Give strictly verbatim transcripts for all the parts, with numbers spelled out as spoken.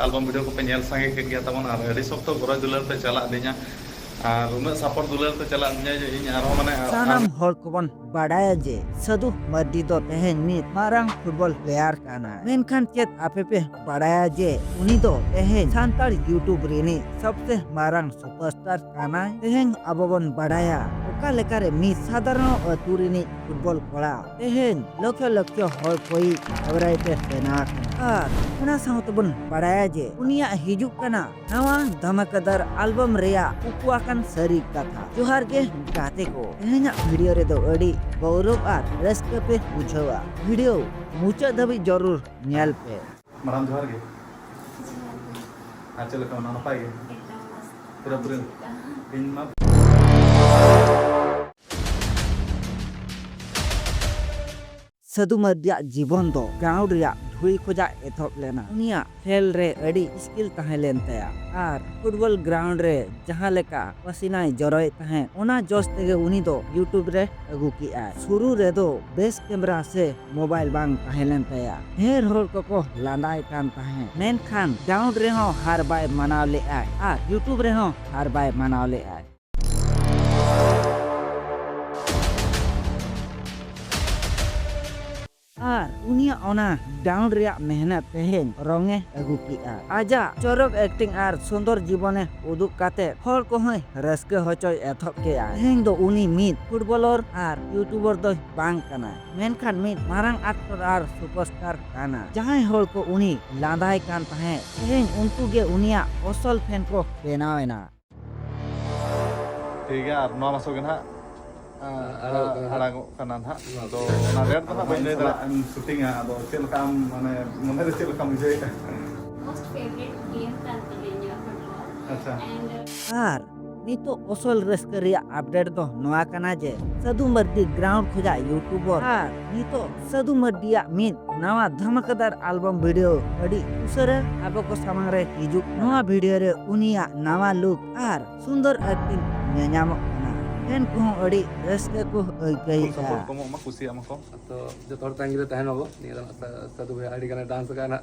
ᱟᱞᱵᱟᱢ video ᱠᱚᱯᱮ ᱧᱮᱞ ᱥᱟᱸᱜᱮ ᱠᱮᱫ ᱜᱮᱭᱟ ᱛᱟᱵᱚᱱ, ᱟᱨ ᱟᱹᱰᱤ ᱥᱚᱠᱛᱚ ᱜᱚᱨᱚᱡᱽ ᱫᱩᱞᱟᱹᱲ ᱯᱮ ᱪᱟᱞᱟᱜ ᱫᱤᱧᱟ, ᱟᱨ ᱩᱱᱟᱹᱜ ᱥᱟᱯᱳᱨᱴ ᱫᱩᱞᱟᱹᱲ ᱯᱮ ᱪᱟᱞᱟᱜ ᱫᱤᱧᱟ ᱡᱮ ᱤᱧ ᱟᱨᱦᱚᱸ ᱢᱟᱱᱮ ᱥᱟᱱᱟᱢ ᱦᱚᱲ ᱠᱚᱵᱚᱱ ᱵᱟᱰᱟᱭᱟ ᱡᱮ ᱥᱟᱹᱫᱷᱩ ᱢᱟᱨᱰᱤ ᱫᱚ ᱛᱮᱦᱮᱧ ᱢᱤᱫ ᱢᱟᱨᱟᱝ ᱯᱷᱩᱴᱵᱚᱞ ᱯᱞᱮᱭᱟᱨ ᱠᱟᱱᱟᱭ᱾ ᱢᱮᱱᱠᱷᱟᱱ ᱪᱮᱫ ᱟᱯᱮ ᱯᱮ ᱵᱟᱰᱟᱭᱟ ᱡᱮ ᱩᱱᱤ ᱫᱚ ᱛᱮᱦᱮᱧ ᱥᱟᱱᱛᱟᱲ YouTube ᱨᱤᱱᱤᱡ ᱥᱚᱵᱥᱮ ᱢᱟᱨᱟᱝ ᱥᱩᱯᱟᱨᱥᱴᱟᱨ ᱠᱟᱱᱟᱭ? ᱛᱮᱦᱮᱧ ᱟᱵᱚ ᱵᱚᱱ ᱵᱟᱰᱟᱭᱟ ᱚᱠᱟ ᱞᱮᱠᱟᱨᱮ ᱢᱤᱫ ᱥᱟᱫᱷᱟᱨᱚᱱ ᱟᱹᱛᱩ ᱨᱤᱱᱤᱡ ᱯᱷᱩᱴᱵᱚᱞ ᱠᱚᱲᱟ ᱛᱮᱦᱮᱧ ᱞᱚᱠᱷᱚ ᱞᱚᱠᱷᱚ ᱦᱚᱲ ᱠᱚᱭᱤᱡ ᱯᱷᱮᱵᱟᱨᱤᱴ ᱮ ᱵᱮᱱᱟᱣ ᱟᱠᱟᱱᱟ᱾ ᱟᱨ ᱚᱱᱟ ᱥᱟᱶ ᱛᱮᱵᱚᱱ ᱵᱟᱰᱟᱭᱟ ᱡᱮ ᱩᱱᱤᱭᱟᱜ ᱦᱤᱡᱩᱜ ᱠᱟᱱᱟ ᱱᱟᱣᱟ ᱫᱷᱟᱢᱟᱠᱟᱫᱟᱨ ᱟᱞᱵᱟᱢ ᱨᱮᱭᱟᱜ ᱩᱠᱩ ᱟᱠᱟᱱ ᱥᱟᱹᱨᱤ ᱠᱟᱛᱷᱟ᱾ ᱡᱚᱦᱟᱨ ᱜᱮ ᱜᱟᱛᱮ ᱠᱚ, ᱛᱮᱦᱮᱧᱟᱜ ᱵᱷᱤᱰᱤᱭᱳ ᱨᱮᱫᱚ ᱟᱹᱰᱤ ᱜᱚᱨᱚᱵᱽ ᱟᱨ ᱨᱟᱹᱥᱠᱟᱹ ᱯᱮ ᱵᱩᱡᱷᱟᱹᱣᱟ᱾ ᱵᱷᱤᱰᱤᱭᱳ ᱢᱩᱪᱟᱹᱫ ᱫᱷᱟᱹᱵᱤᱡ ᱡᱚᱨᱩᱨ ᱧᱮᱞ ᱯᱮ᱾ ᱢᱟᱲᱟᱝ ᱡᱚᱦᱟᱨ ᱜᱮ᱾ ᱟᱨ ᱪᱮᱫ ᱞᱮᱠᱟ ᱢᱮᱱᱟᱜᱼᱟ? ᱱᱟᱯᱟᱭ ᱜᱮ? ᱯᱩᱨᱟᱹ ᱯᱩᱨᱟᱹ᱾ ᱤᱧ ᱢᱟ ᱥᱟᱹᱫᱷᱩ ᱢᱟᱨᱰᱤᱭᱟᱜ ᱡᱤᱵᱚᱱ ᱫᱚ ᱜᱨᱟᱣᱩᱱᱰ ᱨᱮᱭᱟᱜ ᱫᱷᱩᱲᱤ ᱠᱷᱚᱡᱟᱜ ᱮᱛᱚᱦᱚᱵ ᱞᱮᱱᱟ᱾ ᱩᱱᱤᱭᱟᱜ ᱠᱷᱮᱞ ᱨᱮ ᱟᱹᱰᱤ ᱥᱠᱤᱞ ᱛᱟᱦᱮᱸ ᱞᱮᱱ ᱛᱟᱭᱟ ᱟᱨ ᱯᱷᱩᱴᱵᱚᱞ ᱜᱨᱟᱣᱩᱱᱰ ᱨᱮ ᱡᱟᱦᱟᱸ ᱞᱮᱠᱟ ᱯᱟᱹᱥᱤᱱᱟᱭ ᱡᱚᱨᱚᱭᱮᱫ ᱛᱟᱦᱮᱸᱫ, ᱚᱱᱟ ᱡᱚᱥ ᱛᱮᱜᱮ ᱩᱱᱤ ᱫᱚ YouTube ᱨᱮ ᱟᱹᱜᱩ ᱠᱮᱜᱼᱟᱭ᱾ ᱥᱩᱨᱩ ᱨᱮᱫᱚ ᱵᱮᱥ ᱠᱮᱢᱮᱨᱟ ᱥᱮ ᱢᱳᱵᱟᱭᱤᱞ ᱵᱟᱝ ᱛᱟᱦᱮᱸ ᱞᱮᱱ ᱛᱟᱭᱟ᱾ ᱰᱷᱮᱨ ᱦᱚᱲ ᱠᱚᱠᱚ ᱞᱟᱸᱫᱟᱭ ᱠᱟᱱ ᱛᱟᱦᱮᱸᱫ, ᱢᱮᱱᱠᱷᱟᱱ ᱜᱨᱟᱣᱩᱱᱰ ᱨᱮᱦᱚᱸ ᱦᱟᱨ ᱵᱟᱭ ᱢᱟᱱᱟᱣ ᱞᱮᱫᱼᱟᱭ ᱟᱨ YouTube ᱨᱮᱦᱚᱸ ᱦᱟᱨ ᱵᱟᱭ ᱢᱟᱱᱟᱣ ᱞᱮᱫᱼᱟᱭ᱾ ᱟᱨ ᱩᱱᱤᱭᱟᱜ ᱚᱱᱟ ᱜᱨᱟᱣᱩᱱᱰ ᱨᱮᱭᱟᱜ ᱢᱮᱦᱱᱚᱛ ᱛᱮᱦᱮᱧ ᱨᱚᱝ ᱮ ᱟᱹᱜᱩ ᱠᱮᱜᱼᱟ᱾ ᱟᱡᱟᱜ ᱪᱚᱨᱚᱠ ᱮᱠᱴᱤᱝ ᱟᱨ ᱥᱩᱱᱫᱚᱨ ᱡᱤᱵᱚᱱᱮ ᱩᱫᱩᱜ ᱠᱟᱛᱮ ᱦᱚᱲ ᱠᱚᱦᱚᱸᱭ ᱨᱟᱹᱥᱠᱟᱹ ᱦᱚᱪᱚᱭ ᱮᱛᱚᱦᱚᱵ ᱠᱮᱜᱼᱟ᱾ ᱛᱮᱦᱮᱧ ᱫᱚ ᱩᱱᱤ ᱢᱤᱫ ᱯᱷᱩᱴᱵᱚᱞᱚᱨ ᱟᱨ YouTuber ᱫᱚᱭ ᱵᱟᱝ ᱠᱟᱱᱟ, ᱢᱮᱱᱠᱷᱟᱱ ᱢᱤᱫ ᱢᱟᱨᱟᱝ ᱟᱠᱴᱚᱨ ᱟᱨ ᱥᱩᱯᱟᱨᱥᱴᱟᱨ ᱠᱟᱱᱟ᱾ ᱡᱟᱦᱟᱸᱭ ᱦᱚᱲ ᱠᱚ ᱩᱱᱤ ᱞᱟᱸᱫᱟᱭ ᱠᱟᱱ ᱛᱟᱦᱮᱸᱫ, ᱛᱮᱦᱮᱧ ᱩᱱᱠᱩ ᱜᱮ ᱩᱱᱤᱭᱟᱜ ᱚᱥᱚᱞ ᱯᱷᱮᱱ ᱠᱚ ᱵᱮᱱᱟᱣ ᱮᱱᱟ᱾ ᱴᱷᱤᱠ ᱜᱮᱭᱟ, ᱟᱨ ᱱᱚᱣᱟ ᱢᱟᱥᱚ ᱜᱮ ᱱᱟᱦᱟᱜ, ᱟᱨ ᱟᱲᱟᱜᱚᱜ ᱠᱟᱱᱟ᱾ ᱟᱲᱟᱜᱚᱜ ᱠᱟᱱᱟ ᱱᱟᱦᱟᱜ᱾ ᱟᱫᱚ ᱚᱱᱟ ᱨᱮᱴ ᱫᱚ ᱱᱟᱦᱟᱜ ᱵᱟᱹᱧ ᱞᱟᱹᱭ ᱫᱟᱲᱮᱭᱟᱜᱼᱟ᱾ ᱮᱢ ᱥᱩᱴᱤᱝᱟ, ᱟᱫᱚ ᱪᱮᱫ ᱞᱮᱠᱟ ᱟᱢ, ᱢᱟᱱᱮ, ᱢᱚᱱᱮ ᱨᱮ ᱪᱮᱫ ᱞᱮᱠᱟᱢ ᱩᱭᱦᱟᱹᱨᱮᱫᱼᱟ? Most favorite game ᱠᱟᱱ ᱛᱤᱧᱟ ᱤᱧᱟᱹᱜ ᱯᱷᱩᱴᱵᱚᱞ᱾ ᱟᱪᱪᱷᱟ᱾ And, uh, ᱟᱨ ᱱᱤᱛᱚᱜ ᱚᱥᱚᱞ ᱨᱟᱹᱥᱠᱟᱹ ᱨᱮᱭᱟᱜ ᱟᱯᱰᱮᱴ ᱫᱚ ᱱᱚᱣᱟ ᱠᱟᱱᱟ ᱡᱮ ᱥᱟᱹᱫᱷᱩ ᱢᱟᱨᱰᱤ ᱜᱨᱟᱣᱩᱱᱰ ᱠᱷᱚᱡᱟᱜ YouTuber ᱟᱨ ᱱᱤᱛᱚᱜ ᱥᱟᱹᱫᱷᱩ ᱢᱟᱨᱰᱤᱭᱟᱜ ᱢᱤᱫ ᱱᱟᱣᱟ ᱫᱷᱟᱢᱟᱠᱟᱫᱟᱨ ᱟᱞᱵᱚᱢ ᱵᱷᱤᱰᱤᱭᱳ ᱟᱹᱰᱤ ᱩᱥᱟᱹᱨᱟ ᱟᱵᱚ ᱠᱚ ᱥᱟᱢᱟᱝ ᱨᱮ ᱦᱤᱡᱩᱜ ᱠᱟᱱᱟ᱾ ᱱᱚᱣᱟ ᱵᱷᱤᱰᱤᱭᱳ ᱨᱮ ᱩᱱᱤᱭᱟᱜ ᱱᱟᱣᱟ ᱞᱩᱠ ᱟᱨ ᱥᱩᱱᱫᱚᱨ ᱮᱠᱴᱤᱝ ᱧᱮᱧᱟᱢᱚᱜ ᱠᱟᱱᱟ᱾ ᱯᱷᱮᱱ ᱠᱚᱦᱚᱸ ᱟᱹᱰᱤ ᱨᱟᱹᱥᱠᱟᱹ ᱠᱚ ᱯᱷᱩᱞ ᱟᱹᱭᱠᱟᱹᱣᱮᱫᱼᱟ᱾ ᱥᱟᱯᱳᱨᱴ ᱠᱚ ᱮᱢᱚᱜ ᱢᱟ, ᱠᱩᱥᱤᱭᱟᱜ ᱢᱟᱠᱚ᱾ ᱛᱚ ᱡᱚᱛᱚ ᱦᱚᱲ ᱛᱟᱺᱜᱤ ᱨᱮ ᱛᱟᱦᱮᱱ ᱢᱟᱵᱚ᱾ ᱱᱤᱭᱟᱹ ᱫᱚ ᱥᱟ- ᱥᱟᱹᱫᱷᱩ ᱵᱷᱟᱭ ᱟᱹᱰᱤ ᱜᱟᱱᱮ ᱰᱟᱱᱥ ᱟᱠᱟᱫᱼᱟ ᱱᱟᱜ᱾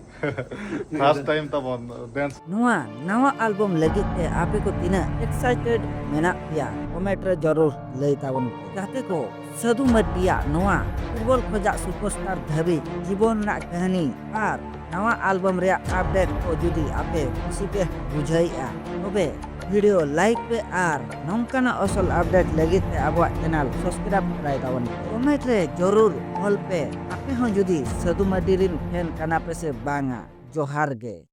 ᱯᱷᱟᱨᱥᱴ ᱴᱟᱭᱤᱢ ᱛᱟᱵᱚᱱ ᱰᱮᱱᱥ᱾ ᱱᱚᱣᱟ ᱱᱟᱣᱟ ᱟᱞᱵᱚᱢ ᱞᱟᱹᱜᱤᱫ ᱛᱮ ᱟᱯᱮ ᱠᱚ ᱛᱤᱱᱟᱹᱜ ᱮᱠᱥᱟᱭᱴᱮᱰ ᱢᱮᱱᱟᱜ ᱯᱮᱭᱟ, ᱠᱚᱢᱮᱱᱴ ᱨᱮ ᱡᱚᱨᱩᱨ ᱞᱟᱹᱭ ᱛᱟᱵᱚᱱ ᱯᱮ᱾ ᱜᱟᱛᱮ ᱠᱚ, ᱥᱟᱹᱫᱷᱩ ᱢᱟᱨᱰᱤᱭᱟᱜ ᱱᱚᱣᱟ ᱯᱷᱩᱴᱵᱚᱞ ᱠᱷᱚᱡᱟᱜ ᱥᱩᱯᱟᱨᱥᱴᱟᱨ ᱫᱷᱟᱹᱵᱤᱡ ᱡᱤᱵᱚᱱ ᱨᱮᱱᱟᱜ ᱠᱟᱹᱦᱱᱤ ᱟᱨ ᱱᱟᱣᱟ ᱟᱞᱵᱚᱢ ᱨᱮᱭᱟᱜ ᱟᱯᱰᱮᱴ ᱠᱚ ᱡᱩᱫᱤ ᱟᱯᱮ ᱠᱩᱥᱤ ᱯᱮ ᱵᱩᱡᱷᱟᱹᱣᱮᱫᱼᱟ, ᱛᱚᱵᱮ ᱵᱷᱤᱰᱤᱭᱳ ᱞᱟᱭᱤᱠ ᱯᱮ ᱟᱨ ᱱᱚᱝᱠᱟᱱᱟᱜ ᱟᱥᱚᱞ ᱟᱯᱰᱮᱴ ᱞᱟᱹᱜᱤᱫ ᱛᱮ ᱟᱵᱚᱣᱟᱜ ᱪᱮᱱᱮᱞ ᱥᱟᱵᱥᱠᱨᱟᱭᱤᱵ ᱛᱚᱨᱟᱭ ᱛᱟᱵᱚᱱ ᱯᱮ᱾ ᱠᱚᱢᱮᱱᱴ ᱨᱮ ᱡᱚᱨᱩᱨ ᱚᱞ ᱯᱮ, ᱟᱯᱮ ᱦᱚᱸ ᱡᱩᱫᱤ ᱥᱟᱹᱫᱷᱩ ᱢᱟᱨᱰᱤ ᱨᱤᱱ ᱯᱷᱮᱱ ᱠᱟᱱᱟ ᱯᱮ ᱥᱮ ᱵᱟᱝᱟ᱾ ᱡᱚᱦᱟᱨ ᱜᱮ᱾